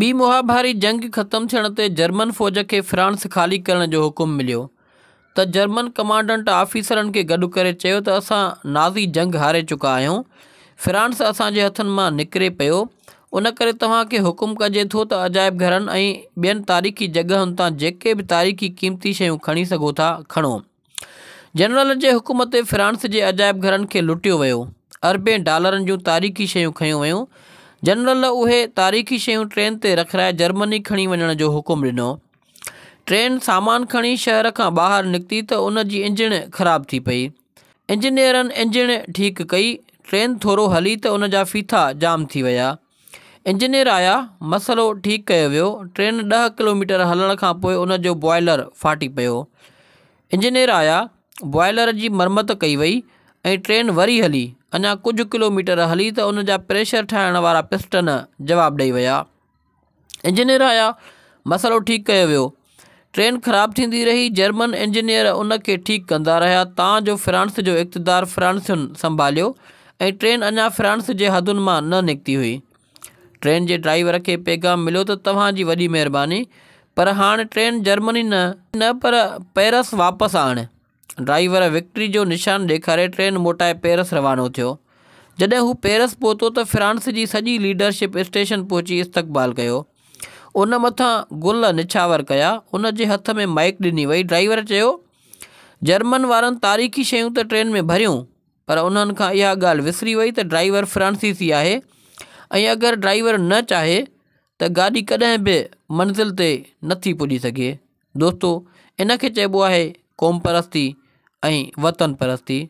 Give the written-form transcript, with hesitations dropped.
ٻي مهاڀاري جنگ ختم ٿيڻ تي جرمن فوج کي فرانس خالي ڪرڻ جو حڪم مليو ته جرمن ڪمانڊنٽ آفيسرن کي گڏ ڪري چيو ته اسان نازي جنگ هاري چڪا آهيون، فرانس اسان جي هٿن مان نڪري پيو، ان ڪري توهان کي حڪم ڪجي ٿو ته عجائب گهرن ۽ ٻين تاريخي جڳهن تان جيڪي به تاريخي قيمتي شيون کڻي سگهو ٿا، کڻو. جنرل جي حڪم تي فرانس جي عجائب گهرن کي لٽيو ويو، اربين ڊالرن جون تاريخي شيون کنيون ويون. جنرل اهي تاريخي شيون ٽرين تي رکرائي جرمني کڻي وڃڻ جو حڪم ڏنو. ٽرين سامان کڻي شهر کان ٻاهر نڪتي ته ان جي انجڻ خراب ٿي پئي. انجنيئرن انجڻ ٺيڪ ڪئي، ٽرين ٿورو هلي ته ان جا ڦيٿا جام ٿي ويا. انجنيئر آيا، مسئلو ٺيڪ ڪيو ويو، ٽرين ڏهه ڪلوميٽر هلڻ کان پوء ان جو بوائلر ڦاٽي پيو. انجنيئر آيا، بوائلر جي مرمت ڪئي وئي ۽ ٽرين وري هلي، اڃا ڪجهه ڪلوميٽر هلي ته ان جا پريشر ٺاهڻ وارا پسٽن جواب ڏئي ويا. انجنيئر آيا، مسئلو ٺيڪ ڪيو ويو. ٽرين خراب ٿيندي رهي، جرمن انجنيئر ان کي ٺيڪ ڪندا رهيا تان جو فرانس جو اقتدار فرانسين سنڀاليو ۽ ٽرين اڃا فرانس جي حدن مان نه نڪتي هئي. ٽرين جي ڊرائيور کي پيغام مليو ته توهان جي وڏي مهرباني پر هاڻ ٽرين جرمني نه پر پئرس واپس آڻ. ڊرائيور وڪٽري جو نشان ڏيکاري ٽرين موٽائي پئرس روانو ٿيو. جڏهن هو پئرس پهتو ته فرانس جي سڄي ليڊرشپ اسٽيشن پهچي استقبال ڪيو. ان مٿان گل نڇاور ڪيا. ان جي هٿ ۾ مائيڪ ڏني وئي. ڊرائيور چيو، جرمن وارن تاريخي شيون ته ٽرين ۾ ڀريون، پر انهن کان اها ڳالهه وسري وئي ته ڊرائيور فرانسيسي آهي ۽ اگر ڊرائيور نه چاهي ته گاڏي ڪڏهن به منزل تي نٿي پڄي سگهي. دوستو! ان کي چئبو آهي قومپرستي ۽ وطن پرستي.